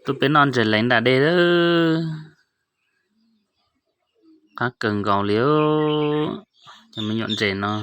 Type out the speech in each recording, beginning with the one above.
Tuaj peb noj ntses leev nram dej, qab kawg nkaus li. Cov me nyuam ntses no.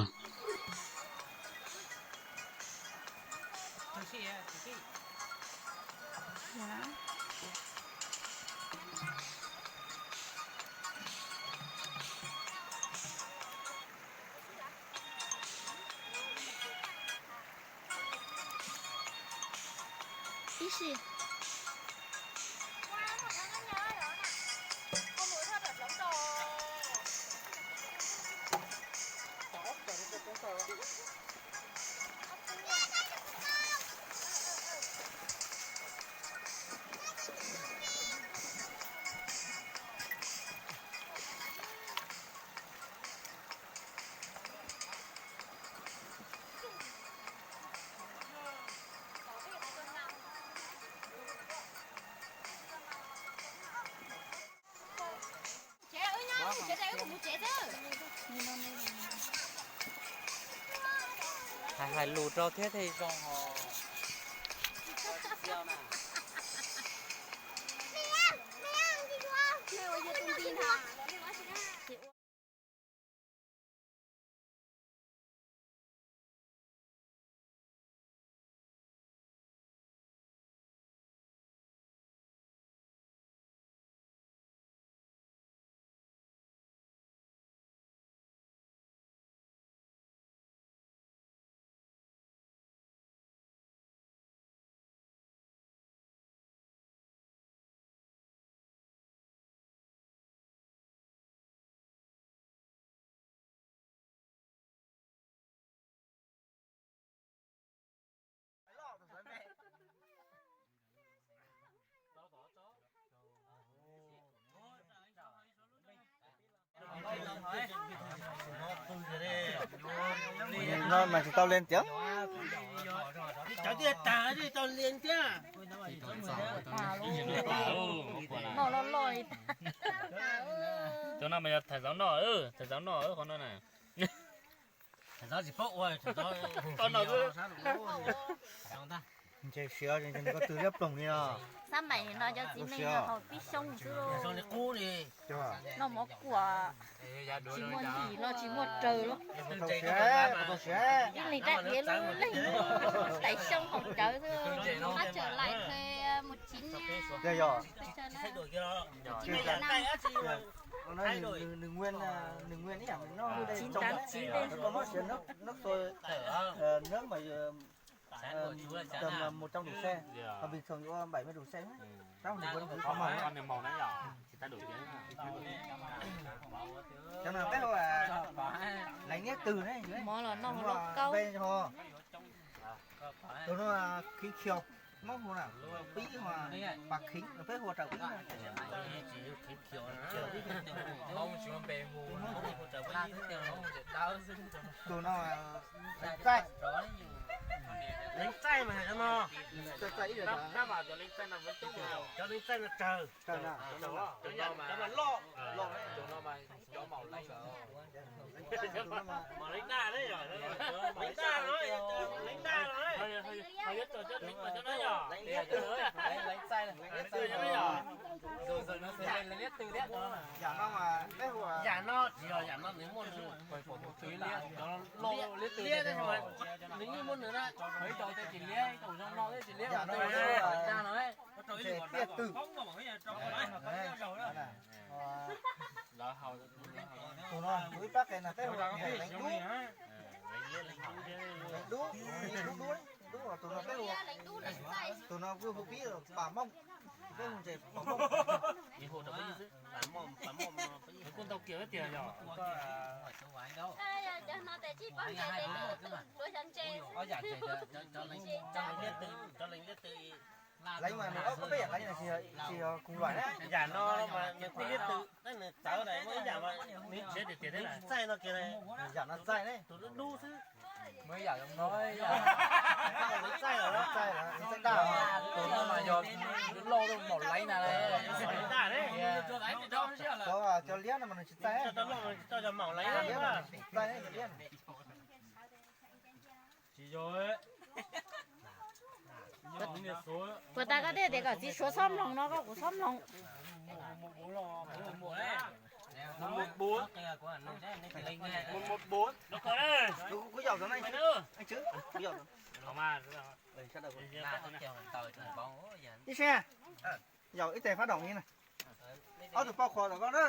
Hais hais lus rau thiab thiaj zoo os. No mas tsis tau leej tiag. Cov no mas yog thaj zaub noj, thaj zaub noj qhov no na. Ntshe siav koj tw liab ploog li os. Xab maim no cov txiv neej haus pib xyoob xwb lauj. Noj mov kuam, tsis muaj ntim los tsis muaj raws lauj. Ib leeg rab diav lub leeg, tais xyoob haus cawv xwb. Qab tsawg lais txhua mus tsis niaj. Nws nguyên, nws nguyên ib yam noj lub dej tsis tas tsis dej, koj muab siav nab, nab mas tầm một trăm độ C, còn bình thường ua bảy mươi độ C. Rab nws nguyên khov mos. Cov no peb hu leev liab tw ne, mov los noj lauj kaub. Tus no khiv khios, Hmoob hu na, pib hu pas khiv, peb hu raws pib na. Tus no leev txaij. Leev txaij mas no, cov leev txaij no tsawg. Cov no loj, cov no mas cov maum leev. Maum leev daj, leev daj, leev daj no. Leev txaij, leev txaij. Yam no mas peb hu, yam no tsis yog, yam no nws muaj nws, cov liab, liab tab sis mas nws yeej muaj nws na, ib co tej tsis liab, ib co zoo no thiab tsis liab, yam no ntshe tiaj twm. Tus no kuv ib pab qe na peb hu leev dub. Leev dub, dub dub, dub, tus no peb hu, tus no kuj hu pib pas mooj, peb hu ntses pas mooj. Kuj ntau kiag tiag yog. Leev mas nws ob peb yam leev na, tsis yog cùng loại na. Yam no mas nws kuj liab tw, nws txawv na, muaj ib yam mas nws txaij no kiag, yam no txaij ne, tus dub dub xwb. Leev txaij, leev txaij daj, tus no mas yog loj maum leev na. Cov liab no mas nws tsis txaij, cov liab no tsis txaij, cov liab no. Tsis yog. Puas tas koj thiaj tias kom txiv Suav txhob mloog no, koj kuv txhob mloog. Ib seb, yog ib tes fab động li na. Ob tug poj qhuas tom koj na.